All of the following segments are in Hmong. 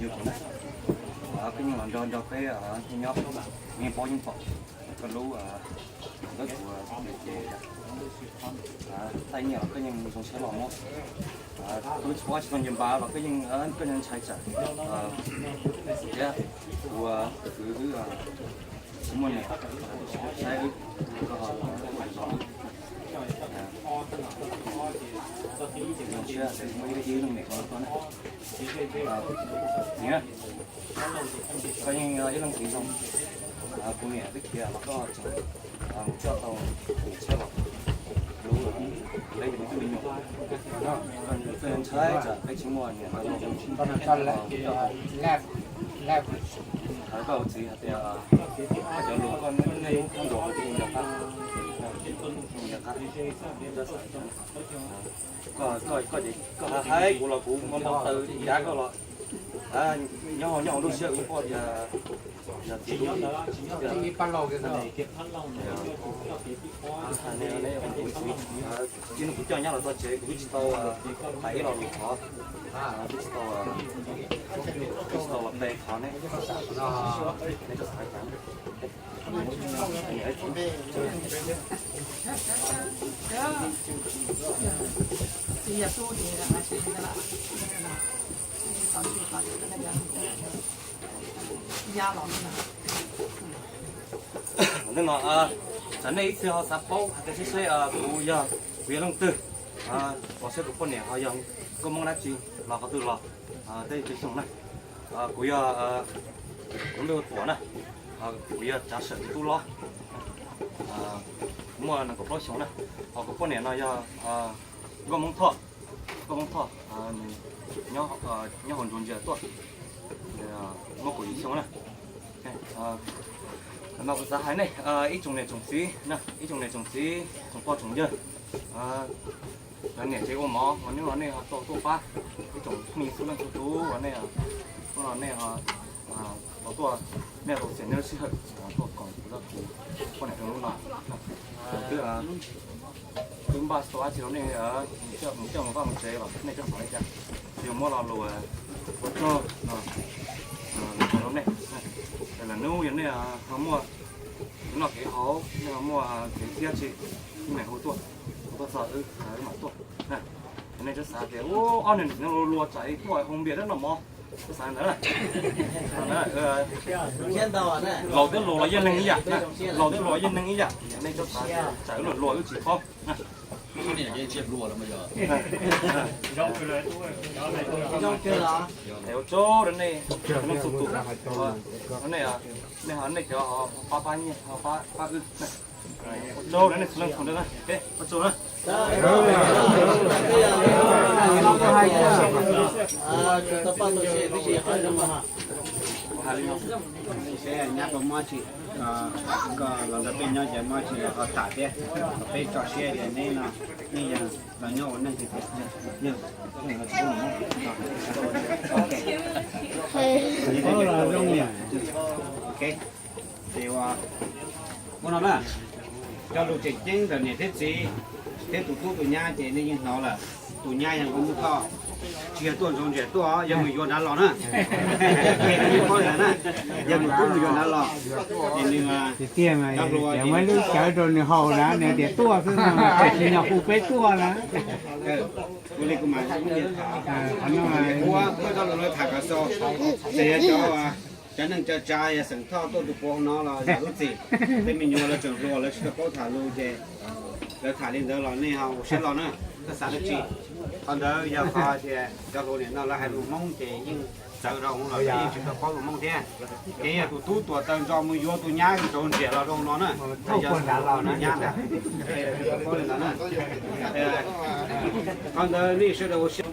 Koj yeej los nrog nrog peb nyob, yeej paub yeej pom koj lub, koj tus, ces thaij nyiaj los koj yeej zoo siab los muab. Kuv tsis paub tsis tau nce npav los koj yeej, koj yeej ntshai tsam thiab. Kuv, kuv muaj niam saib wb, koj ho zoo siab muaj ib leej niam los koj na. Niam, koj yeej ib leej txiv zoo, kuv niam twb khiav los koj tseem mus coj tau tus tshiab los lub, peb tus me tub me nyuam. Koj ntshai tsam peb tsis muaj niam ntawd los, koj ua txiv hais tias cov lus koj neb neb nrog kuv nco qab, nco qab. Koj, koj, koj ces koj hais kuv los kuv muab npau taws yav koj los nyob nyob hauv lub siab kuv pom tias yog txiv tub, ib pab laug kiag, ib hnub kuv coj nyab los txog tsev kuv twb tsis tau hais ib lo lus thov, twb tsis tau, twb tsis tau los pe thov neb, neb txhob xav cas. Ntawm no, tsam nej ib txhia ho xav paub hais tias saib saib kuv yog, kuv yog leej twg, los saib kuv poj niam ho yog nkauj Hmoob dab tsi, los qhov twg los, tej tus xyoo na. Kuv yog, kuv lub npe hu Tuam na, kuv yog Tsav Sawm tus tub hlob, muaj nees nkaum plaub xyoo na. Ho kuv poj niam no yog nkauj Hmoob Thoj, nkauj Hmoob Thoj, nws nyob hauv Ntsuag Ntsia tuaj, muaj kaum yim xyoo na. No kuv xav hais nej ib tsoom niam tsoom txiv, ib tsoom niam tsoom txiv tsoom pog tsoom yawg, lawv niam tsev ua mov uas nej, nej ho tau tuaj pab ib tsoom phooj ywg xub leej xub tus uas nej, hnub no nej ho tau tuaj, nej tau txiam nej lub sij hawm tuaj koom kuv, kuv poj niam rau hnub no. Kuv twb, twb npaj tau dab tsi rau nej, mus coj mus vaj mus tsev los nej coj xav li cas, yuav muab lo lus ua tsaug rau nej. Lwm hnub yog nej ho muaj kev noj kev haus, nej ho muaj kev thiab tsi, nej hu tuaj, hu tuaj txog wb, wb mam tuaj. Nej txhob xav tias ua ob niag niam txiv no luag tsam ib tuaj hoo npias thiab noj mov, txhob xav ntawd na. Laus thiab luag los yeej neeg ib yam, laus thiab luag yeej neeg ib yam, nej txhob xav tsam wb luag luag wb tsis paub. Ua tsaug rau nej, nej ho nej cov pab pab nyiaj pab wb. Ua tsaug rau nej txhua leej txhua tus na. Ua tsaug na. Nyab tau mob tsi, koj los nrog peb nyob ces mob tsi los ho tham thiab, peb tso siab tias neb no yeej yog los nyob ua neej tiag tiag. Ces ua, ua no na, cov lus tseem ceeb ntawm niam thiab txiv thiab tus tub tus nyab ces nej yeej hnov lawm. Tus nyab yog nkauj Hmoob Thoj, tsis yog tuaj ntsoov ntsia tuaj, yog mus yuav nrad los na. Ces nej yeej paub lawm na, yog tus tub mus yuav nrad los, ces nws, tiag mas cov hluas ces muab lub cawv rau nws haus na, nws tias tuaj xwb no, tsis yog hu peb tuaj na. Ua li kuv mas ua, muaj cov lus lawv tham kom xaus, ces yog cov, cov neeg tsa tsa yog xeem Thoj tuaj tus puav no los yog lub txim, tej me nyuam lawv tseem hluas lawv tsis tau paub tham lus ces lawv tham li ntawd los nej ho ua siab los na, koj xav dab tsi. Qhov ntawd yog qhov tias cov hluas niam no lawv hais lus Hmoob ces yeej txawv rau los lawv yeej tsis tau paub lus Hmoob thiab. Ces yog tus tub tuam taws ntso mus yuav tus nyab ntsoov ntsiam los rau no na, yog xeem Thoj tus nyab ntag. Qhov ntawd nej sawv daws ua siab.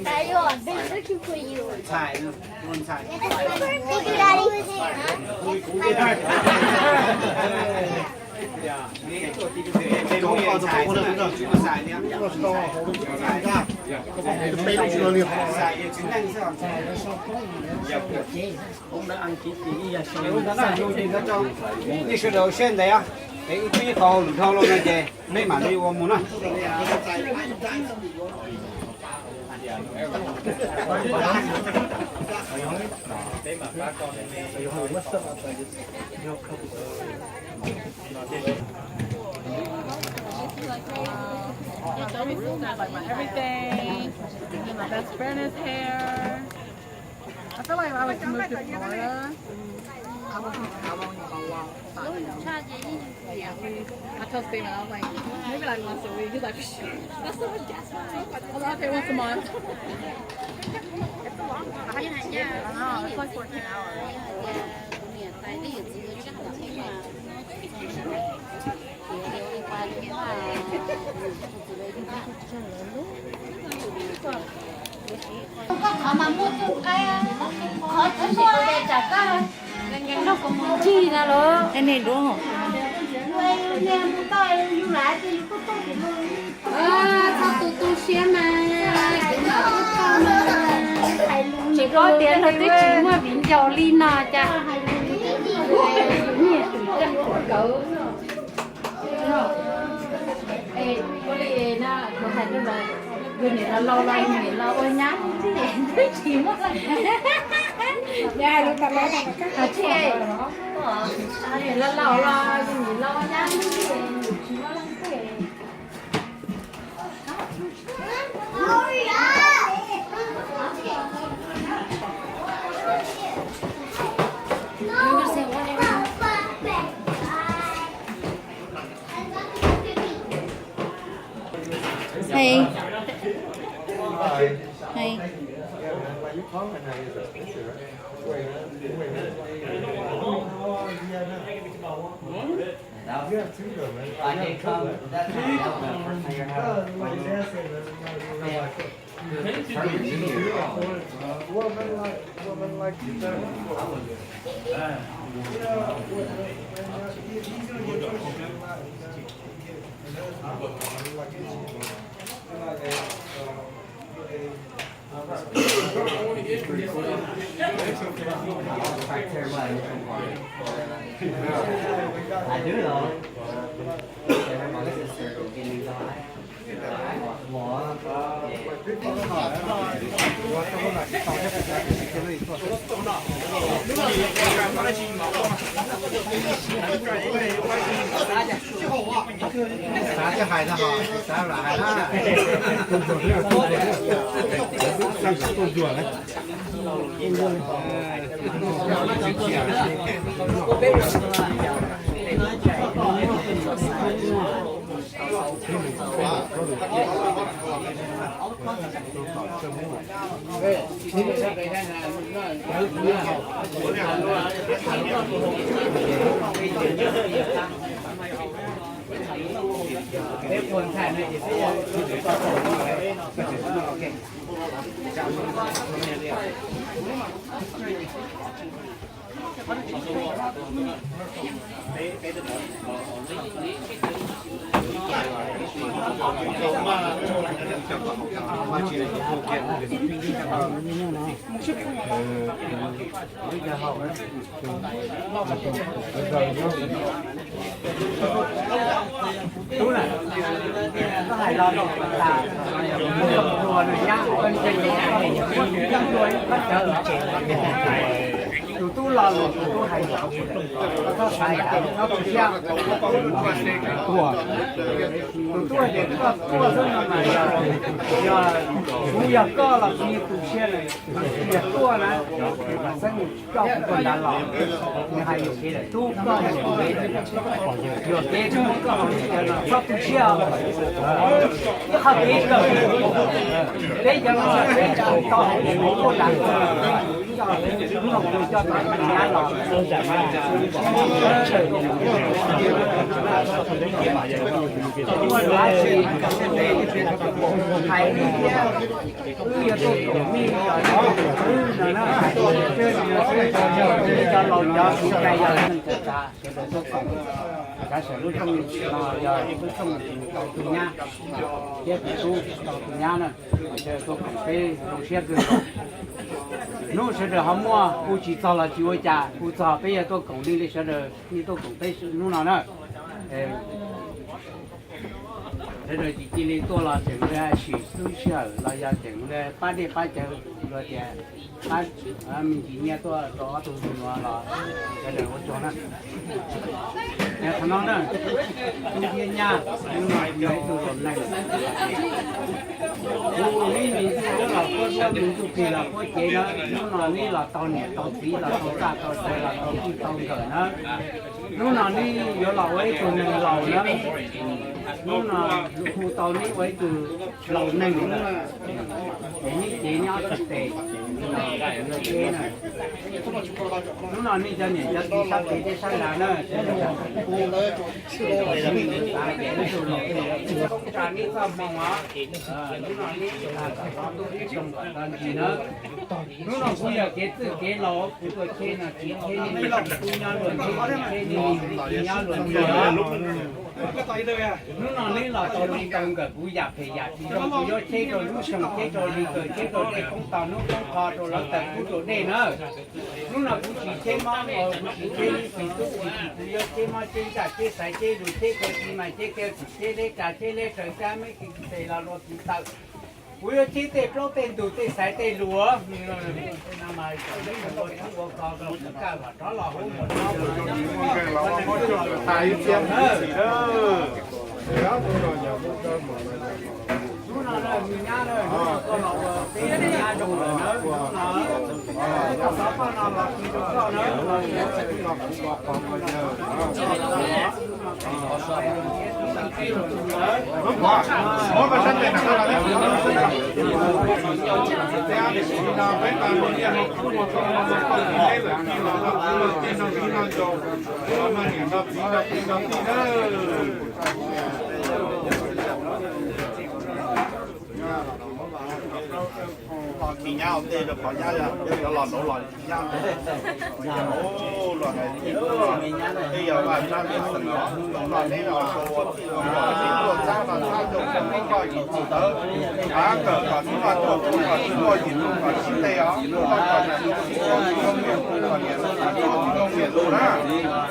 Daddy, looking for you. Thank you, Daddy. Nej sawv daws siab ntev, es wb twb ib qho hauj lwm dhau los no ces peb mam li ua mus na. Everything. And my best friend is here. I feel like if I was to move to Florida, I wouldn't, I won't even walk. I told Steven, I was like, maybe like once a week. He's like, that's so much gas money. I was like, okay, once a month. It's a long time. I know, it's like fourteen hours. Koj qhov mas muaj tus qaib, qhov tsis muaj tsam koj nrog kuv mus ncig na los. Txhob tu tu siab mas, tsis paub tias nws twb tsis muaj viv ncaus li no cas. Nyiaj twm kawv. Ua li no kuv hais rau lawv, yus niam laus laus los yus niam laus ua nyab twb tsis muaj. Niam laus laus los yus niam laus ua nyab twb tsis muaj leej twg. Hey. Hey. Xav thiaj hais no, xav lam hais na. Tuaj zuag na. Tub na, koj hais los tas, ua nws nyab, koj ntse, koj cawv los tsev. Tus tub los lus tus tub hais, koj txhob xav yam, koj tu siab. Tus tub hais tias koj tuaj xwb no mas yog, yog kuv yog koj los kuv yeej tu siab lawm, yog tuaj na, mas xeeb coj kuv tuaj nrad los, nws hais yuam kev lawm tub koj, yuam kev tsis muab koj hauv tsis cawv no txhob tu siab. Ib qho kev kawm, peb cov no peb tsis tau hais tias kuv tuaj nrad. Cav sawm lub rooj no yog lub rooj tau tus nyab thiab tus tub tau tus nyab na, sawv daws tuaj koom peb zoo siab kawg nkaus. Hnub sawv daws ho muaj hu tsis txog los tsis ua cas, hu txog peb yog tuaj koom nej li sawv daws nej tuaj koom peb hnub no na. Sawv daws tsis cia li tuaj los tseem ua sim lub sij hawm los yog tseem ua pab dej pab cawv luag tias pab me ntsis nyiaj tuaj rau ob tug ntsuag nuav los sawv daws ua tsaug na. Qhov no na, tub thiab nyab, hnub no yog ib tug laus neeg. Kuv ua neb me ntsuj duab los puab duab, me ntsuj plig los puab cev na, hnub no neb los tau niam tau txiv los tau txaj tau tsaws los tau txij tau nkawm na. Hnub no neb yuav los ua ib tug neeg laus na. Hnub no hu tau neb ua ib tug laus neeg na. Es neb cev neb ob tug tes los ua tsheb na. Hnub no nej cov niam cov txiv sab pem thiab sab nrad na, ua ib tug laus neeg, ua tsa neb txoj hmoo os. Hnub no neb ua kom tau ntuj ib tsoom kom tau ntsis na. Hnub no kuv yog kev txwj kev laus, kuv tua tsheb no tsis tsheb nej me tub nyob luag ntxhi, tsheb nej me txiv nyob luag ntxhi os. Hnub no neb los tau li tau nkawm kuv yam phem yam tsis zoo, kuv yuav tsheb rau lub xyoo, tsheb rau li kawm, tsheb rau dej koob tog hnub koob qho rau lawv tawm kub rau dej na. Hnub no kuv tsis tsheb mob, kuv tsis tsheb ib tug tub, kuv tsis kuv yuav tsheb mob tsheb ntsaj tsheb xaiv tsheb lus tsheb kaw tsis mais tsheb kaw tsis tsheb leb tsa tsheb leb saw sab me tes los luag tsis tawm. Kuv yuav tsheb tej plaub tej ntug tej xaiv tej lus. Hnub no na, me nyab na, hnub no koj los ua peb me nyab zoo lawm na, hnub no koj xov tooj no los kis rau koj na. Kis nyab ua ntej rau qhov nyab yog cov los nraud los nyab. Ua los hais tias tej yog vaj tsab pej xeem os, hnub no neb los rau ua txij ua nkawm ces tuaj txhab no txhab rau koj yim txwm ntawd, av kawm kom sib noj cuag kub kom sib noj yim tug kom sib tes os, koj kom niam txiv txhob tsis zoo niam txiv kom niam txiv txhob tsis zoo niam txiv na.